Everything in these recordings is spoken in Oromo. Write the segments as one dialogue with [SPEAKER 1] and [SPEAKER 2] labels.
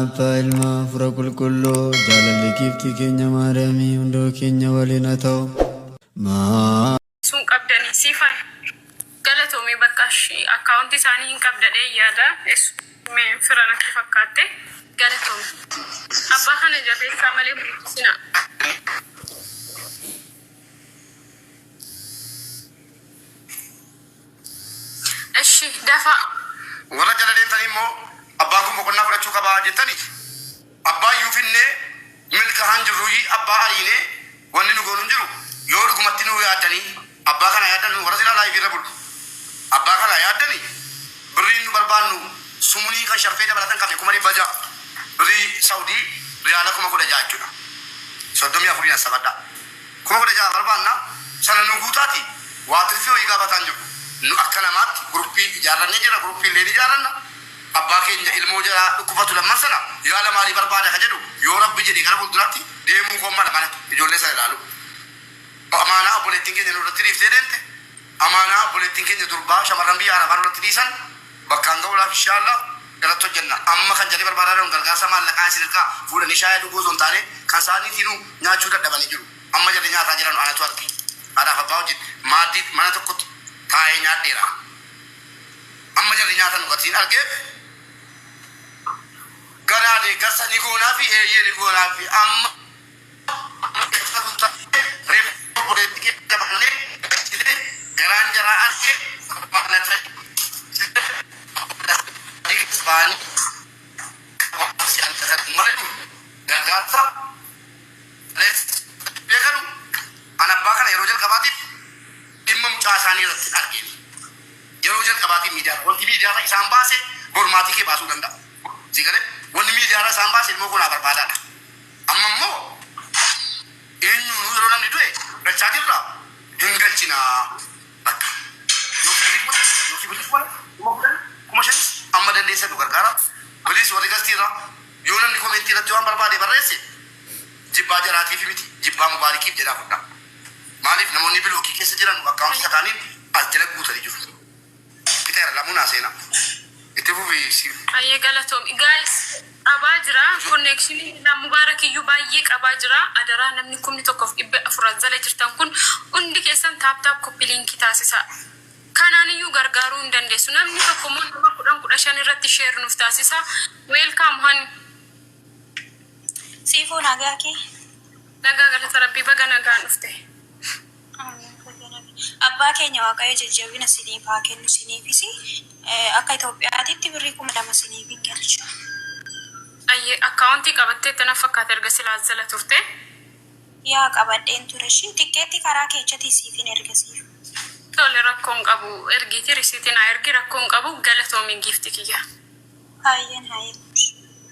[SPEAKER 1] Abbaa, Ilma, Hafuura Qulqulluu, jaalalli giiftii keenya Maariyaamii hundoo keenya waliin haa ta'u. Maa.
[SPEAKER 2] Sun qabdani siifan galatoomi bakka account isaanii hin qabdadhee yaada essume fira natti fakkaatte galatoomi abbaa kana jabeessaa malee hin buqqisina. Eshi dafaa.
[SPEAKER 3] Warra jala deemtanii immoo abbaan kun boqonnaa fudhachuu qaba jettani abbaa iyyuu finnee milkahaan jirruuyyi abbaa ariinee wanni nu goonu hin jiru yoo dhugumatti nuu yaaddanii abbaa kana yaaddan nu warra silaa live irra bulu abbaa kana yaaddani birriin nu barbaannu sumunii kan sharfee dabalatan qabne 600,000 birrii saudii riyaala 16,000 jechuudha 34n assabadha 16,000 barbaanna sana nu guutaati waa tirfii wayii gaafataa hin jirru nu akka namaatti guruppii ijaarrannee jirra guruppii illee ni ijaarranna abbaa keenya ilmoo jaraa dhukkubfatu lamman sana yaala maalii barbaada ka jedhu yoo rabbi jedhe gara fuulduraatti deemuun koon mala mana ijoollee sana ilaalu amaanaa obboleettiin keenya nurratti dhiiftee deemte amaanaa obboleettiin keenya durbaa shamarran biyya arabaa nurratti dhiisan bakkaan ga'uudhaaf inshaallah irratti hojjenna amma kan jarri barbaadaa jiran gargaarsa maallaqaa isin irraa fuudhanii shaayii dhuguu osoo hin taane kan isaaniitiinuu nyaachuu dadhabanii jiru amma jarri nyaataa jiran anatu arge haadhaaf abbaa wajjin maaddii mana tokkotti taa'ee nyaadheera amma jarri nyaatan gatiin argeef ganaa deeggarsa ni goonaafi eeyyee ni goonaafi amma reefu obboleettii keenya baanee galchinee garaan jaraa arge baanii gargaarsa beekanu an abbaa kana yeroo jalqabaatiif dhimma mucaa isaanii irratti argeen yeroo jalqabaatiif miidiyaa wanti miidiyaa isaan baase bormaatii kee baasuu danda'a. Si galee wanni miidiyaa isaan baase ilmoo kunaa barbaadaadha. Amma immoo eenyuunuu yeroo namni du'e galchaa jirra hin galchinaa bakka yookiin birrii 10,000, 10,000, 5,000 amma dandeessan nu gargaara. Bilis warri gastiirra yoo namni komentii irratti waan barbaade barreesse jibbaa jaraatiif miti jibbaa mubaarikiif jedhaa fudhaa. Maaliif namoonni bilookii keessa jiran akkaawuntii sataaniin as jala guutanii jiru. Fixeera lamuu naa seenaa. Itti fufi si.
[SPEAKER 2] Hayyee galatoomi. Guys qabaa jira connection ilaa Mubarak iyyuu baay'ee qabaa jira adaraa namni 1400 as jala jirtan kun hundi keessan tap tap copy link taasisaa. Kanaan iyyuu gargaaruu hin dandeessu. Namni tokko immoo nama 10 15 irratti share nuuf taasisaa. Welcome honey.
[SPEAKER 4] Siifoo nagaa kee.
[SPEAKER 2] Nagaa galata rabbii baga nagaan dhufte.
[SPEAKER 4] Amiin baga nagaa. Abbaa keenya Waaqayyo jajjabina siniif haa kennu siniifis akka Itoophiyaatitti birrii 2000 siniif hin galchu.
[SPEAKER 2] Ayyee akkaawuntii qabatteetta naf fakkaata erga silaa as jala turte.
[SPEAKER 4] Yaa qabadheen ture ishii tikkeettii karaa keechatii siifin erga siif.
[SPEAKER 2] Tole rakkoo hin qabu ergiitii risiitii naa ergi rakkoo hin qabu galatoomi giifti kiyya.
[SPEAKER 4] Hayyeen hayyee.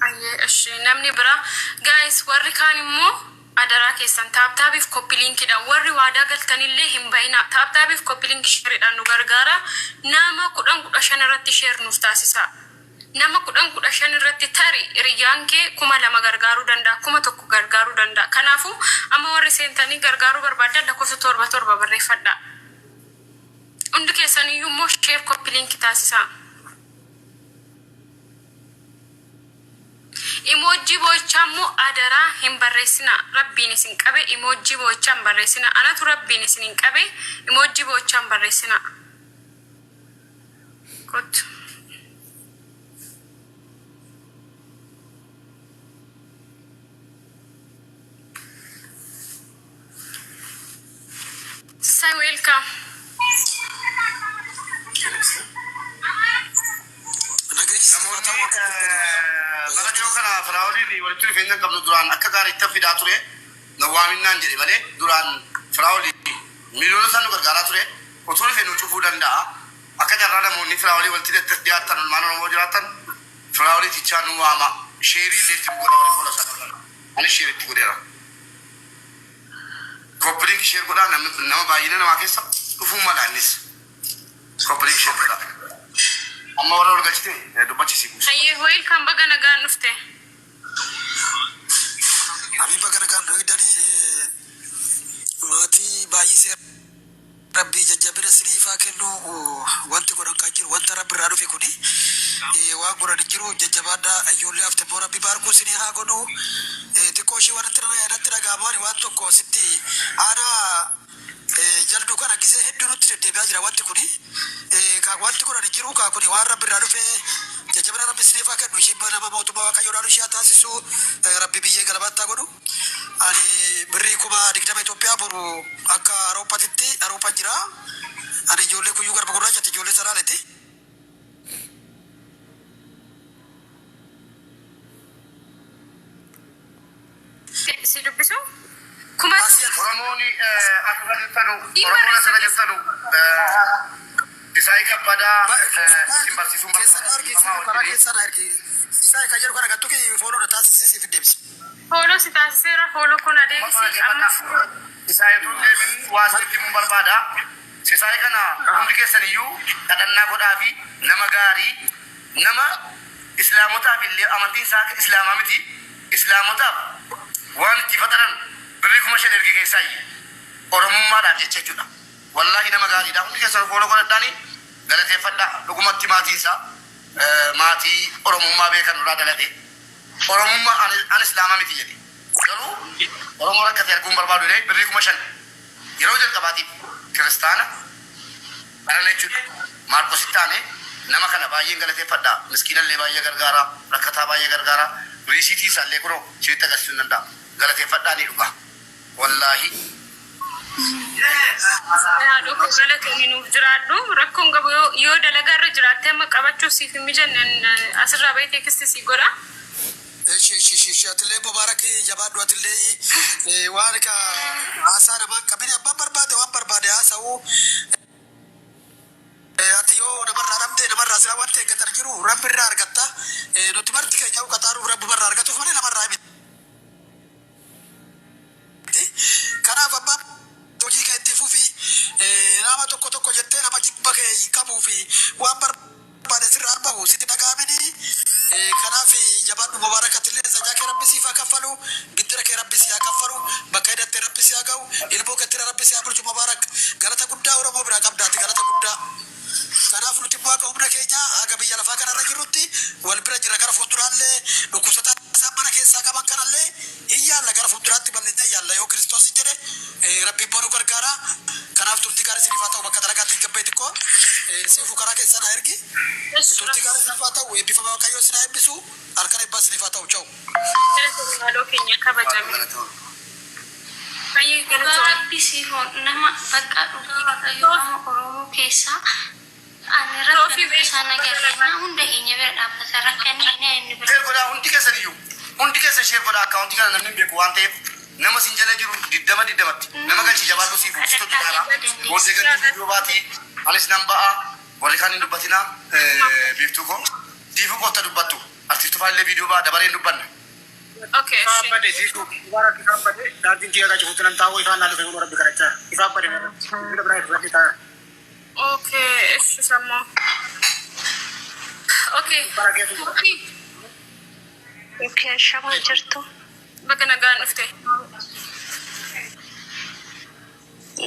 [SPEAKER 2] Hayyee eshi namni biraa guys warri kaan immoo adaraa keessan tap tapif copy link dhaan warri waadaa galtanillee hin bahinaa tap tapif copy link share dhaan nu gargaaraa nama 10 15 irratti share nuuf taasisaa nama 10 15 irratti tari hiriyyaan kee 2000 gargaaruu danda'a 1000 gargaaruu danda'a kanaafuu amma warri seentanii gargaaruu barbaaddan lakkoofsa 7 7 barreeffadhaa hundi keessaniyyuu immoo share copy link taasisaa. Imoojjii boo'ichaa immoo adaraa hin barreessinaa rabbiin isin qabe imoojjii boo'ichaa hin barreessinaa anatu rabbiin isinin qabe imoojjii boo'ichaa hin barreessinaa kottu. Sisay welcome.
[SPEAKER 5] Nageenyi siif haa
[SPEAKER 3] Namoonni
[SPEAKER 5] ta'u akka jirtan
[SPEAKER 3] bara dhiyoo kana Firaa'oliin walitti dhufeenya hin qabnu duraan akka gaariitti fidaa ture na waaminnaan jedhe malee duraan Firaa'olii miliyoona isaan nu gargaaraa ture utuu dhufe nu cufuu danda'a. Akka carraa namoonni Firaa'olii walitti dhiyaattan ilmaan Oromoo jiraattan Firaa'olii tichaa nu waama sheerii illee itti godha warri fuula isaa qabdan. Anis sheer itti godheera. Copy link share godhaa namni nama baay'ina namaa keessa dhufuu mala innis. Copy link share godhaa. Amma warra ol galchite dubbachisi guusu.
[SPEAKER 2] Hayyee welcome baga nagaan dhufte.
[SPEAKER 5] Amin baga nagaan nu eegdanii maatii baay'isee Rabbii jajjabina siniifaa kennu. Wanti godhan kan jiru wanta rabbi irraa dhufe kuni waan godhan hin jiru. Jajjabaadhaa, ijoollee hafte immoo rabbi baarkuu sinii haa godhu. Xiqqoo ishee wanti natti dhaga'amu ani waan tokko sitti aanaa jalduu kana gisee hedduu nutti deddeebi'aa jira wanti kuni. Ka wanti godhan hin jiru kaa kuni waan rabbi irraa dhufe. Jajjabina rabbi siniif haa kennu. Isheen nama mootummaa waaqayyoodhaan ishee haa taasisu. Rabbi biyyee galabaatti haa godhu. Ani birrii 20,000 Itoophiyaa boru akka Awurooppatitti Awurooppaan jira. Ani ijoollee kuyyuu garba gurraachatti ijoollee salaaleeti.
[SPEAKER 2] Si dubbisu kuma
[SPEAKER 3] Oromoon asirra jirtanu, Oromoon asirra jirtanu, Isaayii Kabbadaa isin barsiisuun
[SPEAKER 5] Keessan argi karaa keessan argi. Isaa kan jedhu kana gattu follow na taasisii siif deebisa.
[SPEAKER 2] Follow si taasiseera, follow kun adeemsi ammas.
[SPEAKER 3] Isaayii tun deemin waa sitti himuun barbaada. Sisaayii kana hundi keessan iyyuu kadhannaa godhaa fi nama gaarii, nama islaamotaaf illee, amantiin isaa islaamaa miti, islaamotaaf waan itti faxaran birrii 5,000 erge keessaa iyyuu oromummaadhaaf jecha jechuudha. Wallaahi nama gaariidha. Hundi keessan follow godhadhaanii galateeffadhaa. Dhugumatti maatiin isaa maatii oromummaa beekan irraa dhalate. Oromummaa an islaamaa miti jedhe. Garuu Oromoo rakkate arguun barbaadu jedhee birrii 5,000 yeroo jalqabaatiif kiristaana barana jechuudha. Maarqositti aanee nama kana baay'een galateeffadha. Miskiinallee baay'ee gargaara. Rakkataa baay'ee gargaara. Riisiitii isaallee kunoo isinitti agarsiisuu hin danda'a. Galateeffadhaa ni dhuga. Wallaahi.
[SPEAKER 2] Haadha koo, galatoomi, nuuf jiraadhu. Rakkoon qabu, yoo dalagaa irra jiraatte amma qabachuuf siif hin mijanne, asirraa bahee text si godha.
[SPEAKER 5] Ishi ishi ishi ishi, atillee Mubaarak jabaadhu. Atillee waan ka haasaa namaa hin qabine, abbaan barbaade waan barbaade haasa'u. Ati yoo namarraa dhabde, namarraa sila wanti eeggatan jiru rabbi irraa argatta. Nuti marti keenya qaxaaruuf rabbumarraa argatuuf malee namarraa miti. Kanaaf abbaan hojii kee itti fufi. Nama tokko tokko jettee nama jibba kee hin qabuu fi waan barbaade sirraa bahu sitti dhaga'amini. Kanaaf jabaadhu Mubaarak, atillee zajaa kee rabbi siif haa kaffalu, giddira kee rabbi si haa kaffalu, bakka hidhatte rabbi si haa ga'u, ilmoo keettira rabbi si haa bulchu. Mubaarak, galata guddaa Oromoo biraa qabdaati, galata guddaa. Kanaaf nuti immoo akka humna keenya haga biyya lafaa kanarra jirrutti wal bira jira. Gara fuulduraallee dhukkubsataa isaan mana keessaa qaban kanallee hin yaalla, gara fuulduraatti bal'innee yaalla yoo Kiristoos hin jedhe, rabbi immoo nu gargaara. Kanaaf turtii gaarii isiniif haa ta'u. Bakka dalagaatti hin gabbee xiqqoo siifu karaa keessaa na ergi. Turtii gaarii isiniif haa ta'u. Eebbifama, Waaqayyoo isin haa eebbisu. Halkan eebbaa isiniif haa ta'u. Cha'u.
[SPEAKER 2] Haadhoo keenya kabajame. Baay'ee
[SPEAKER 6] Dhugaa
[SPEAKER 2] galatoomii.
[SPEAKER 6] rabbi siif nama bakka dhugaa Waaqayyo nama Oromoo keessaa ani
[SPEAKER 2] Soofii
[SPEAKER 6] rakka isaan agarre na hunda keenya bira dhaabbata rakkanni inni inni bira
[SPEAKER 3] Share godhaa hundi keessan iyyuu. Hundi keessan share godhaa. Akkaawuntii kana namni hin beeku waan ta'eef nama sin jala jiru 20 20tti nama galchi. Jabaadhu, siif situ hojjetaara. Booddee galii viidiyoo baatii anis nan ba'a. Warri kaan hin dubbatinaa, biiftuu koo. Siifuu qotta dubbattu. Artiistuu faallee viidiyoo ba'a, dabareen dubbanna.
[SPEAKER 2] Okay,
[SPEAKER 7] Ifaa
[SPEAKER 2] እሺ.
[SPEAKER 7] bade siisu Mubaarak, ifaa bade chaarjiin kiyya akka cufutti nan taa'u, ifaan naa dhufe kun rabbi kadhachaa ifaa bade bilbila biraa ifadhe taa'a.
[SPEAKER 2] Okay, እሺ ሰማሁ። Okay.
[SPEAKER 7] Bara keessa jira.
[SPEAKER 2] Okay.
[SPEAKER 8] Okay, shamaa jirtu.
[SPEAKER 2] Baga nagaan dhufte.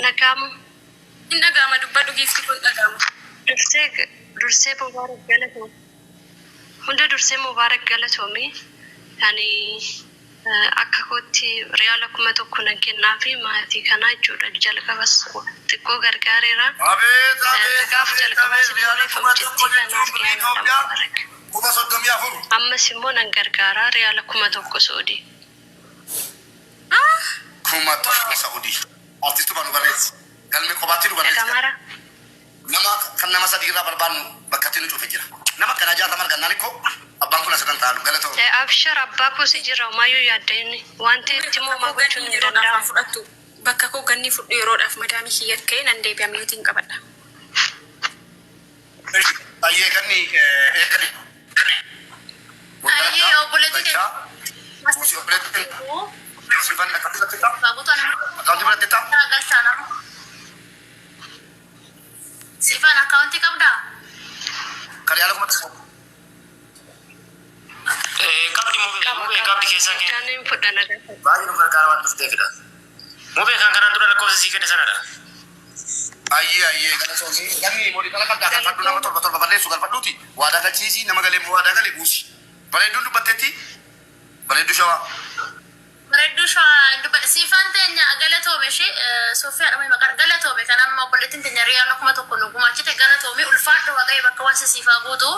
[SPEAKER 8] Nagaamu.
[SPEAKER 2] Hin dhaga'ama, dubbadhu giifti kun dhaga'ama.
[SPEAKER 8] Dursee dursee Mubaarak galatoomi. Hunda dursee Mubaarak galatoomi. Ani akka kootti riyaala 1000 nan kennaa fi maatii kanaa jechuudha. Jalqabas xiqqoo gargaareera.
[SPEAKER 3] Abeet abeet
[SPEAKER 8] Gaafa
[SPEAKER 3] abeet
[SPEAKER 8] jalqabaa
[SPEAKER 3] abeet,
[SPEAKER 8] si
[SPEAKER 3] riyaala
[SPEAKER 8] barreeffamu
[SPEAKER 3] 1000
[SPEAKER 8] jetti kan
[SPEAKER 3] jechuun birrii
[SPEAKER 8] argee
[SPEAKER 3] Itoophiyaa
[SPEAKER 8] Mubaarak.
[SPEAKER 3] 34,000.
[SPEAKER 8] Ammas immoo nan gargaara riyaala 1000 Saudii.
[SPEAKER 3] 1000 Saudii. Artiistuu nu barreessi. Galmee kophaatti nu barreessi.
[SPEAKER 8] Dhagamaara.
[SPEAKER 3] Nama kan nama sadii irraa barbaannu bakka itti nu cufe jira. Nama akkanaa 60 argannaan ikkoo abbaan kun asirran taa'anu galatoo.
[SPEAKER 8] Abshar, abbaa koo si jira, homaayyuu yaadda inni waan ta'etti immoo homaa
[SPEAKER 2] Bakka koo
[SPEAKER 8] gochuun
[SPEAKER 2] ganni
[SPEAKER 8] hin
[SPEAKER 2] yeroodhaaf haa
[SPEAKER 8] danda'amu.
[SPEAKER 2] fudhattu. Bakka koo ganni fudhu yeroodhaaf, madaamii kiyya ka'ee nan deebi'a, mute-iin qabadha.
[SPEAKER 3] Baay'ee ganni eegali.
[SPEAKER 6] Ayyee, obboleettii keenya.
[SPEAKER 3] Kuusi obboleettii Sifan akkamti biratti ta'a?
[SPEAKER 6] Baabuta nama
[SPEAKER 3] Akkamti biratti ta'a?
[SPEAKER 6] galchaa nama. Sifan akkaawuntii qabdaa?
[SPEAKER 3] Kan yaala 1000.
[SPEAKER 9] Qabdi mubee
[SPEAKER 8] Qaba
[SPEAKER 9] mubee
[SPEAKER 8] qaba.
[SPEAKER 9] qabdi keessaa kee.
[SPEAKER 8] Kan hin fudha nagaa.
[SPEAKER 3] Baay'ee nu gargaara waan dhufteefidha.
[SPEAKER 9] Mubee kan kanaan dura lakkoofsa sii kenne sanadha.
[SPEAKER 3] Ayyee, ayyee, galatoomii. Namni moodikala qabdaa galfadhu, nama torba torba barreessu galfadhuuti. Waadaa galchiisii, nama galee immoo waadaa galee buusi. Bareedduun dubbatteetti, bareedduu shawaa.
[SPEAKER 9] Bareedduu shawaa dubbadha. Siifaan teenya galatoome ishee Sofiyaa dhuma maqaan galatoome kan amma obboleettiin teenya riyaala 1000 nu gumaachite. Galatoome, ulfaadhu, Waaqayyo bakka waan siifaa guutu.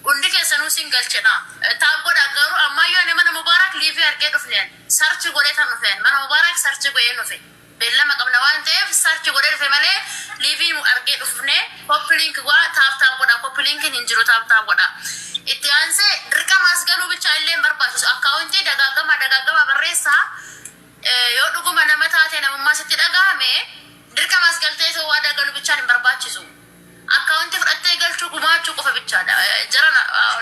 [SPEAKER 9] Hundi keessanuu sin galchina. Tap godha garuu ammayyuu. Ani mana Mubaarak live argee dhufneen search godhee tan dhufeen, mana Mubaarak search godhee dhufe. Beellama qabna waan ta'eef search godhee dhufe malee live argee dhufne. Copy link godha, tap tap godha. Copy linkiin hin jiru, tap tap godha. Itti aansee dirqama as galuu bicha illee hin barbaachisu. Akkaawuntii dagaagama dagaagama barreessaa. Yoo dhuguma nama taate, namummaa sitti dhagahame, dirqama as galtee ta'uu waadaa galuu bichaan hin barbaachisu. Akkaawuntii fudhattee galchuu, gumaachuu qofa bichaadha. Jiran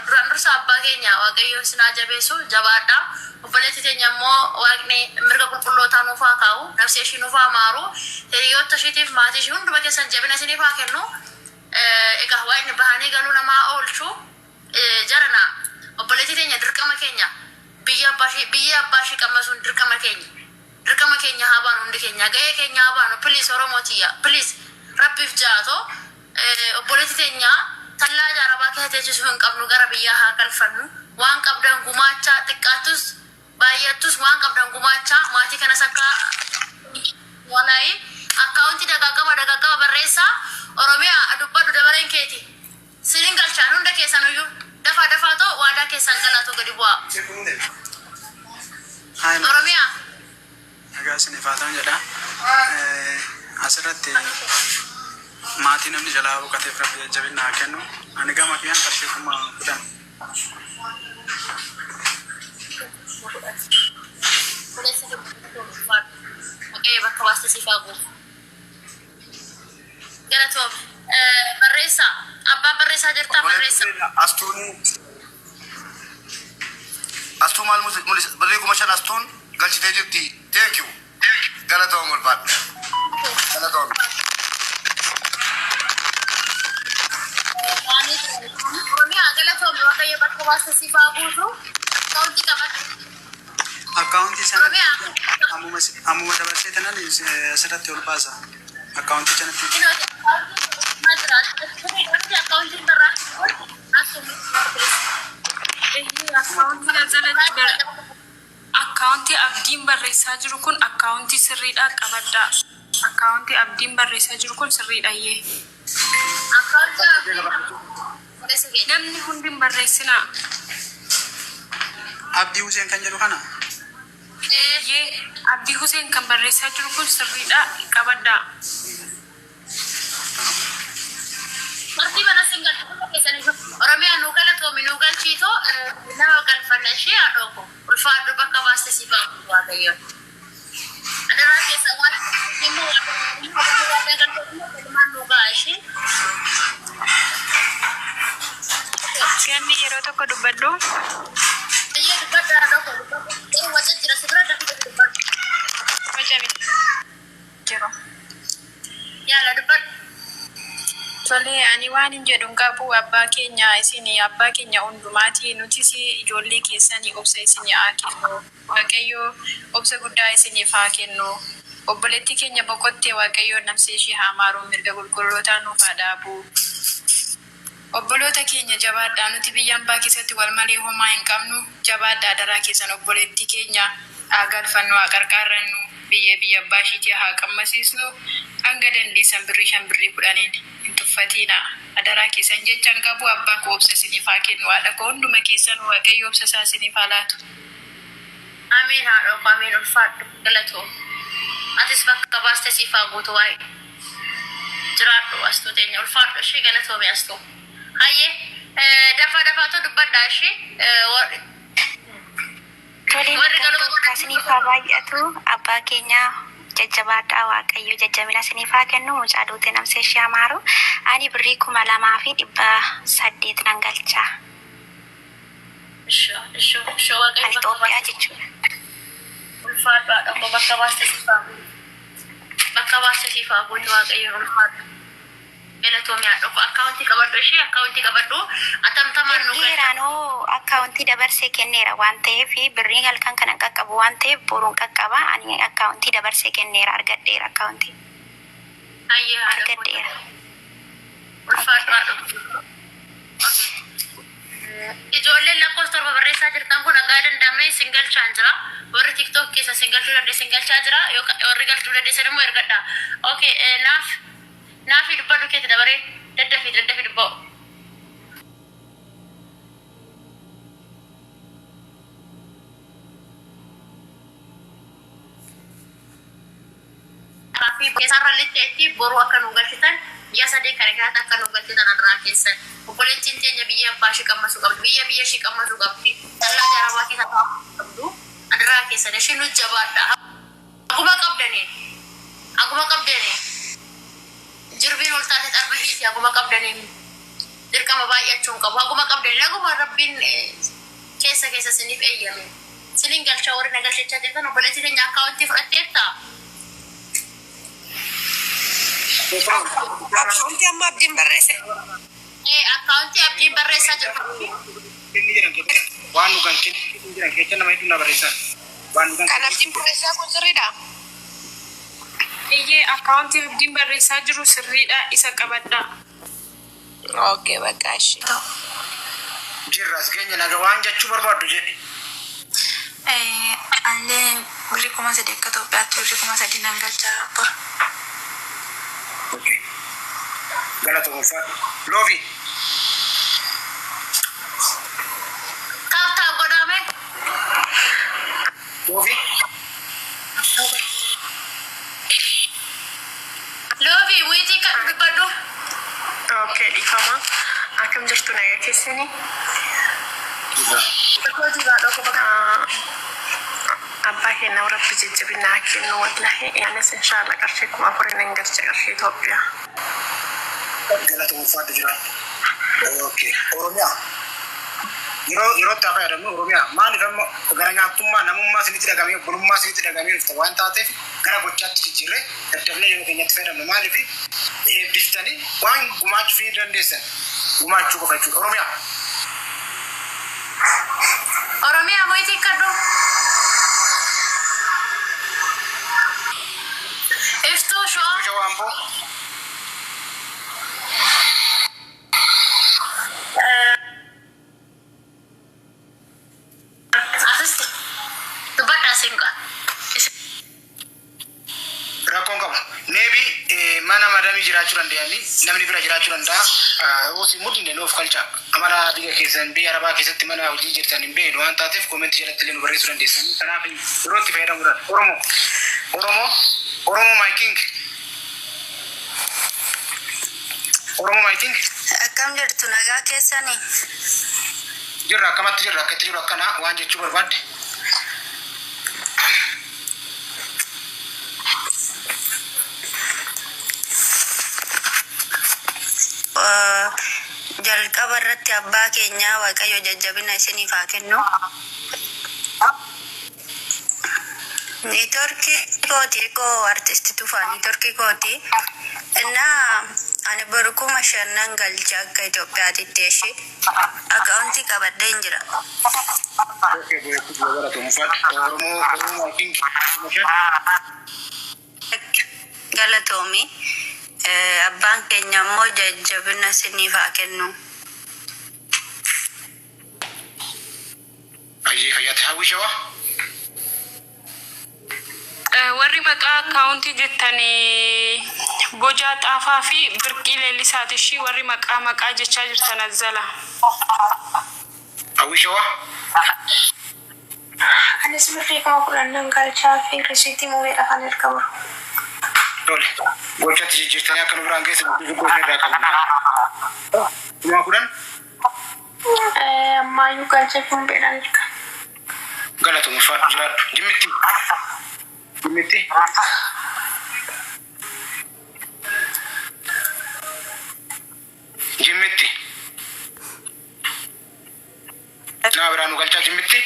[SPEAKER 9] duraan dursa abbaa keenya Waaqayyo sinaa jabeessu, jabaadha. Obboleettii teenya immoo Waaqni mirga qulqullootaa nuuf haa kaa'u. Nafsi ishii nuuf haa maaru. Hiriyoota ishiitiif, maatii ishii hunduma keessan jabina isiniif haa kennu. Egaa Waaqni bahanii galuu namaa oolchu. Jarana, obboleettii teenya dirqama keenya, biyya abbaa ishii qammasuun dirqama keenya. Dirqama keenya haa baanu, hundi keenya ga'ee keenya haa baanu. Please, Oromoo tiyya, please, Rabbiif jaatoo obboleettii teenya tallaa jaarabaa keessa teessisuu hin qabnu, gara biyyaa haa galfannu. Waan qabdan gumaachaa, xiqqaattus baay'attus waan qabdan gumaachaa. Maatii kanas akka walaayii akkaawuntii dagaagama dagaagama barreessaa. Oromiyaa, dubbadhu, dabareen keeti. Sinin galchaan hunda keessan iyyuu dafaa dafaa too waadaa keessan galaatoo gadi bu'aa. Oromiyaa.
[SPEAKER 7] Nagaa isiniif haa ta'u jedha. Asirratti maatii namni jalaa boqoteef Rabbi jajjabina haa kennu. Ani gama kiyyaan qarshii 10,000.
[SPEAKER 9] Waaqayyo bakka baastee siif haa guutu. Galatoom. Barreessaa. Abbaan barreessaa jirtaa, barreessaa.
[SPEAKER 3] Astuun, Astuu maal mul'isa? Birrii 5,000 Astuun galchitee jirti. Thank you. Galatoom, ulfaadha. Galatoom.
[SPEAKER 9] Oromiyaa, galatoom, Waaqayyo bakka baastee siif haa guutu. Akkaawuntii qabadhu.
[SPEAKER 7] Akkaawuntii sana
[SPEAKER 9] Oromiyaa.
[SPEAKER 7] ammuma ammuma dabarsee tanan asirratti ol baasa. Akkaawuntii sanatti.
[SPEAKER 9] Akkaawuntiin barraa kun
[SPEAKER 2] Akkaawuntii Abdiin barreessaa jiru kun akkaawuntii sirriidha, qabadhaa. Akkaawuntii Abdiin barreessaa jiru kun sirriidha iyyee. Namni hundi hin barreessinaa.
[SPEAKER 7] Abdii Huseen kan jedhu kana.
[SPEAKER 2] Iyyee, Abdii Huseen kan barreessaa jiru kun sirriidha, qabadhaa.
[SPEAKER 9] Martii mana singaltu keessanii Oromiyaa, nuu galatoomi, nuu galchiitoo nama galfanna ishee haadhoo ko ulfaadhu, bakka baaste si baasu Waaqayyoon. Adaraa keessa waan immoo waan galfannu ilmaan nuu ga'a ishee.
[SPEAKER 4] Ganni yeroo tokko dubbadhu.
[SPEAKER 9] Iyyee, dubbadhu haadhoo ko, dubbadhu. Yeroo waca jira si bira, dafii dafii dubbadhu.
[SPEAKER 4] Wacame jiru.
[SPEAKER 9] Yaala, dubbadhu.
[SPEAKER 4] Tole, ani waan hin jedhu hin qabu. Abbaa keenya, isin abbaa keenya hundumaati. Nutis ijoollee keessanii, obsa isin haa kennu Waaqayyo, obsa guddaa isiniif haa kennu. Obboleettii keenya boqotte Waaqayyo namsee ishee haa maaru, mirga qulqullootaa nuuf haa dhaabu. Obboloota keenya, jabaadhaa. Nuti biyya hambaa keessatti wal malee homaa hin qabnu. Jabaadhaa, daraa keessan. Obboleettii keenya haa galfannu, haa qarqaarrannu, biyya abbaa ishiitii haa qammasiisnu. Hanga dandeessan birrii 5, birrii 10n hin tuffatiina, adaraa keessan jechan qabu. Abbaa koo obsa isiniif haa kennu, haadha koo, hunduma keessan Waaqayyo obsa isaa isiniif haa laatu.
[SPEAKER 9] Amiin haadhoo koo, amiin, ulfaadhu, galatoo. Atis bakka baaste siif haa guutu waa'ee. Jiraadhu Astuu teenya, ulfaadhu ishee, galatoomi Astuu. Hayyee, dafaa dafaatoo dubbadhaa ishee.
[SPEAKER 10] Tolee,
[SPEAKER 9] Warri
[SPEAKER 10] nagaan
[SPEAKER 9] galuma
[SPEAKER 10] gooftaa isiniif haa baay'atu. Abbaa keenya, jajjabaadhaa, Waaqayyo jajjabina isiniif haa kennu. Mucaa duute namsee ishee amaaru. Ani birrii 2800 nan galcha.
[SPEAKER 9] Ishoo, ishoo, ishoo, Waaqayyo
[SPEAKER 10] Kan
[SPEAKER 9] bakka
[SPEAKER 10] Itoophiyaa
[SPEAKER 9] baaste
[SPEAKER 10] jechuudha.
[SPEAKER 9] Ulfaadhu haadha koo, bakka baaste siif haa guutu. Bakka baaste siif haa guutu Waaqayyo, ulfaadhu. Galatoomi haadha koo. Akkaawuntii qabadhu ishee, akkaawuntii qabadhu, atamtamaan nu galcha.
[SPEAKER 10] Ergeeraanoo, akkaawuntii dabarsee kenneera waan ta'eef, birriin halkan kana qaqqabu waan ta'eef boruun qaqqaba. Ani akkaawuntii dabarsee kenneera, argadheera akkaawuntii.
[SPEAKER 9] Hayyee haadha koo.
[SPEAKER 10] Argadheera.
[SPEAKER 9] Ulfaadhu haadha koo. Ijoolleen lakkoofsa 7 barreessaa jirtan kun hanga danda'ame isin galchaan jira. Warri TikTok keessa isin galchuu dandeessan galchaa jira. Yookaan warri galchuu dandeessan immoo ergadha. Okay, naaf naafi dubbadhu keetti dabaree daddafii daddafii dubba'u. Fi keessarra lixxeetti boru akka nu galchitan, guyyaa 3 kana keessatti akka nu galchitan irraa keessan. Obboleettiin teenya biyya abbaa ishee qammasuu qabdi. Biyya biyya ishee qammasuu qabdi. Dallaa jarabaa keessa taa'uu qabdu. Irraa keessan ishee nu jabaadha. Akkuma qabdaniin. Akkuma qabdaniin. Jirbiin ol taate xarba hiiti akkuma qabdaniin. Dirqama baay'achuu hin qabu. Akkuma qabdaniin akkuma Rabbiin keessa keessa isiniif eeyyame. Isiniin galchaa warri na galchachaa jirtan, obboleettii teenya akkaawwantii fudhatteertaa?
[SPEAKER 11] Akkaawuntii amma Abdiin barreesse.
[SPEAKER 9] Ee, akkaawuntii Abdiin barreessaa jiru.
[SPEAKER 7] Waan nu galchine jiran keessa nama hedduu na barreessaa. Waan nu
[SPEAKER 11] Kan
[SPEAKER 7] galchine.
[SPEAKER 11] Abdiin barreessaa kun sirriidha.
[SPEAKER 2] Iyyee, akkaawuntii Abdiin barreessaa jiru sirriidha, isa qabadha.
[SPEAKER 11] Okay, bakka ishee.
[SPEAKER 7] Jirra as keenya naga waan jechuu barbaaddu jedhi.
[SPEAKER 4] Anillee birrii 3,000, akka Itoophiyaatti birrii 3,000 nan galchaa bor.
[SPEAKER 7] Okay. Galatoom, ulfaadhu. Loofi.
[SPEAKER 9] Tap tap godhame.
[SPEAKER 7] Loofi.
[SPEAKER 9] Loofi wiitii kan dubbadhu.
[SPEAKER 12] Okay, dhiifama. Akkam jirtu, nagaa keessanii? Abbaa keenya Rabbi jajjabina haa kennu wallahi. Anis inshallah qarshii 4,000 nan galcha, qarshii Itoophiyaa.
[SPEAKER 7] Galatoom, ulfaadhu, jiraadhu. Okay. Oromiyaa. Yeroo yerootti haa fayyadamnu. Oromiyaa maaliif amma gara nyaattummaa namummaa isinitti dhagamee, obbolummaa isinitti dhagamee dhufta waan taateef gara gochaatti jijjiirree daddafnee yeroo keenyatti fayyadamnu. Maaliif eebbistanii waan gumaachuu fi dandeessan gumaachuu qofa jechuudha. Oromiyaa.
[SPEAKER 9] Oromiyaa wiitii kadhu. Iftuu shoo.
[SPEAKER 7] Shawaa Amboo.
[SPEAKER 9] Asisti. Dubbadhaa siinqa.
[SPEAKER 7] Rakkoon qabu. Neebi mana madamii jiraachuu danda'anii namni bira jiraachuu danda'a. Yoo si mudinne nuuf kalcha. Amala biyya keessan, biyya Arabaa keessatti mana hojii jirtan hin beeknu waan taateef koomentii jalatti illee nu barreessuu dandeessanii. Kanaaf yeroo itti fayyadamuudhaan. Oromoo. Oromoo. Oromoo my king. Oromoo my king.
[SPEAKER 13] Akkam jirtu, nagaa keessanii?
[SPEAKER 7] Jirra, akkamatti jirra, akkatti jiru akkana waan jechuu barbaadde.
[SPEAKER 13] Jalqaba irratti abbaa keenyaa Waaqayyo jajjabina isiniif haa kennu. Niitoorkii kooti koo artisti Tufaa, niitoorkii kooti. Innaa ani boru 5,000 nan galcha akka Itoophiyaatitti ishee akkaawuntii qabadheen jira.
[SPEAKER 7] Okay, Oromoo, Oromoo my king. 5,000.
[SPEAKER 13] Galatoomi. Abbaan keenya immoo jajjabina isiniif haa kennu.
[SPEAKER 7] Ayyee, fayyaatti. Hawwii Shawaa.
[SPEAKER 2] Warri maqaa akkaawuntii jettanii Bojaa Xaafaa fi Birqii Leellisaati ishii warri maqaa maqaa jechaa jirtan azzala.
[SPEAKER 7] Hawwii Shawaa.
[SPEAKER 12] Anis birrii 10,000 nan galchaa fi risiitii muumeedha kan erga boru.
[SPEAKER 7] Tole. Gochatti jijjiirtanii akka nu biraan geesse guddoo isin irraa qabna. 10,000.
[SPEAKER 12] Ammayyuu galchee muumeedhaan erga.
[SPEAKER 7] Galatoom, ulfaadhu, jiraadhu. Jimmitti. Jimmitti. Jimmitti. Nama biraa nu galchaa, Jimmitti.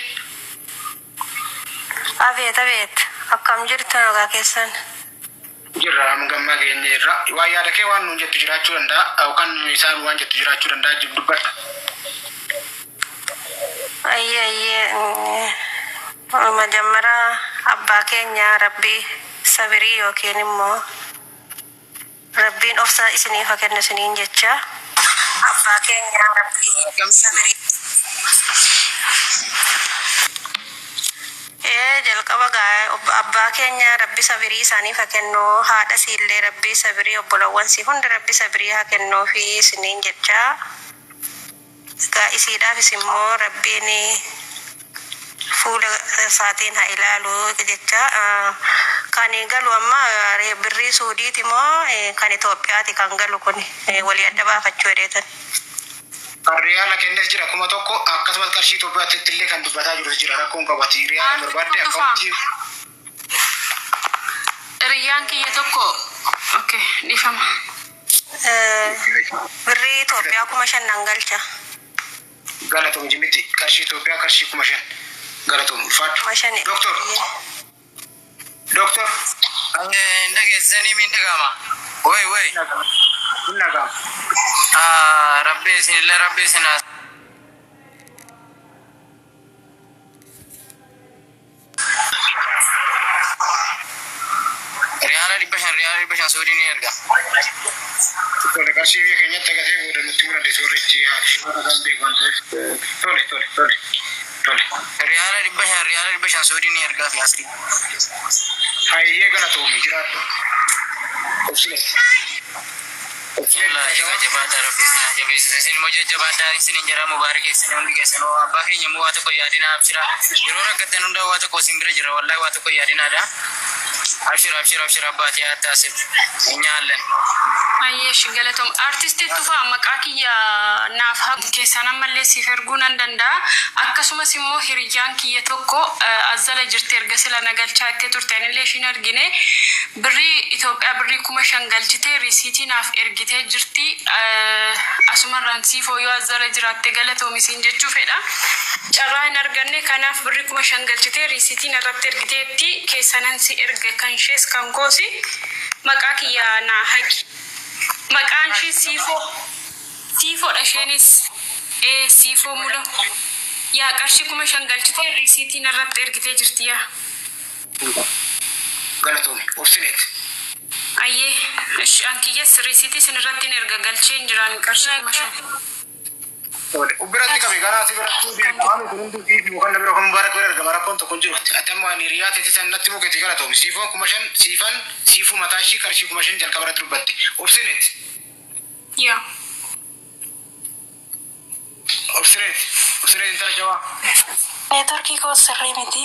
[SPEAKER 13] Abeet, abeet, akkam jirtu, nagaa keessan?
[SPEAKER 7] Jirra, gammaa keenya irra. Waan yaada kee waan nuun jettu jiraachuu danda'a yookaan isaan waan jettu jiraachuu danda'a, dubbadha.
[SPEAKER 13] Ayyee, ayyee, majammara abbaa keenya Rabbi sabirii yookiin immoo
[SPEAKER 14] Rabbiin obsa isiniif haa kennu isiniin jecha. Abbaa keenya Rabbii sabirii. Ee jalqaba gaa abbaa keenya Rabbi sabirii isaaniif haa kennu, haadha siillee Rabbi sabirii, obbolawwan si hunda Rabbi sabirii haa kennuufi isiniin jecha. Gaa isiidhaafis immoo Rabbiin fuula isaatiin haa ilaalu jecha. Kan galu amma birrii Suudiiti moo kan Itoophiyaati kan galu kun walii adda baafachuu hedheetan.
[SPEAKER 7] Kan riyaala kennes jira 1000, akkasumas qarshii Itoophiyaatti illee kan dubbataa jirus jira. Rakkoon qabati riyaala barbaadde akkaawuntii.
[SPEAKER 2] Hiriyyaan kiyya tokko, okay, dhiifama.
[SPEAKER 14] Birrii Itoophiyaa 5000 nan galcha.
[SPEAKER 7] Galatoom jimmitti, qarshii Itoophiyaa qarshii 5000, galatoom, ulfaadhu.
[SPEAKER 14] 5000.
[SPEAKER 7] Doktor. Doktor.
[SPEAKER 15] Hin dhageessanii min dhagama. Wai wai.
[SPEAKER 7] Hin dhagama.
[SPEAKER 15] Rabbi isinillee, rabbi isin haa Riyaala 500, riyaala 500 Suudii ni erga.
[SPEAKER 7] Tole, qarshii biyya keenyatti agatee booda nutti murate soorrichi haati isaan beeku waan ta'eef. Tole, tole, tole, tole.
[SPEAKER 15] Riyaala 500, riyaala 500 Suudii ni ergaa fi asii.
[SPEAKER 7] Hayyee, galatoomi, jiraadhu. Obsilee.
[SPEAKER 15] Wallahi egaa jabaadhaa, rabbi isin haa jabeessu. Isin immoo jajjabaadhaa isin hin jedha. Mubaarak isin hundi keessan. Abbaa keenya immoo waa tokko yaadinaa, abshira. Yeroo rakkattan hunda waa tokko isin bira jira. Wallahi waa tokko yaadinaadha. Abshir, abshir, abshir, abbaatii haa taasif. Hin nyaallen.
[SPEAKER 2] Ayyeesh, galatoom. Artisti Tufaa, maqaa kiyya naaf haqu keessaan ammallee siif erguu nan danda'a. Akkasumas immoo hiriyyaan kiyya tokko azzala jirti, erga sila na galchaa ittee turte anillee ishiin argine, birrii Itoophiyaa birrii 5000 galchitee risiitii naaf ergitee jirti. Asumarraan siifoo, yoo azzala jiraatte galatoomi siin jechuu fedha. Carraa hin arganne, kanaaf birrii 5000 galchitee risiitii narratti ergiteetti, keessanan si erga, kan ishees kan koosi, maqaa kiyya naa haqi. Maqaan ishee Siifoo. Siifoodha isheenis. Ee, Siifoo Mula. Yaa, qarshii 5000 galchitee risiitii narratti ergitee jirti yaa.
[SPEAKER 7] Galatoomi. Obsineet.
[SPEAKER 2] Ayyee. Ishi an kiyyas risiitii isin irratti erga galcheen jiraan qarshii 5000.
[SPEAKER 7] Tole. Biratti qabe gara asii biratti deebi'amu kun hundi siif yookaan na bira kan Mubaarak bira ergama, rakkoon tokko hin jiru. Ati amma ani hiriyaa teetii san natti mukeeti, galatoomi. Siifoon 5000, siifan siifuu mataa ishii qarshii 5000 jalqaba irratti dubbatti. Obsineet.
[SPEAKER 2] Yaa.
[SPEAKER 7] Obsineet. Obsineet intala Shawaa.
[SPEAKER 12] Neetworkii koo sirrii miti.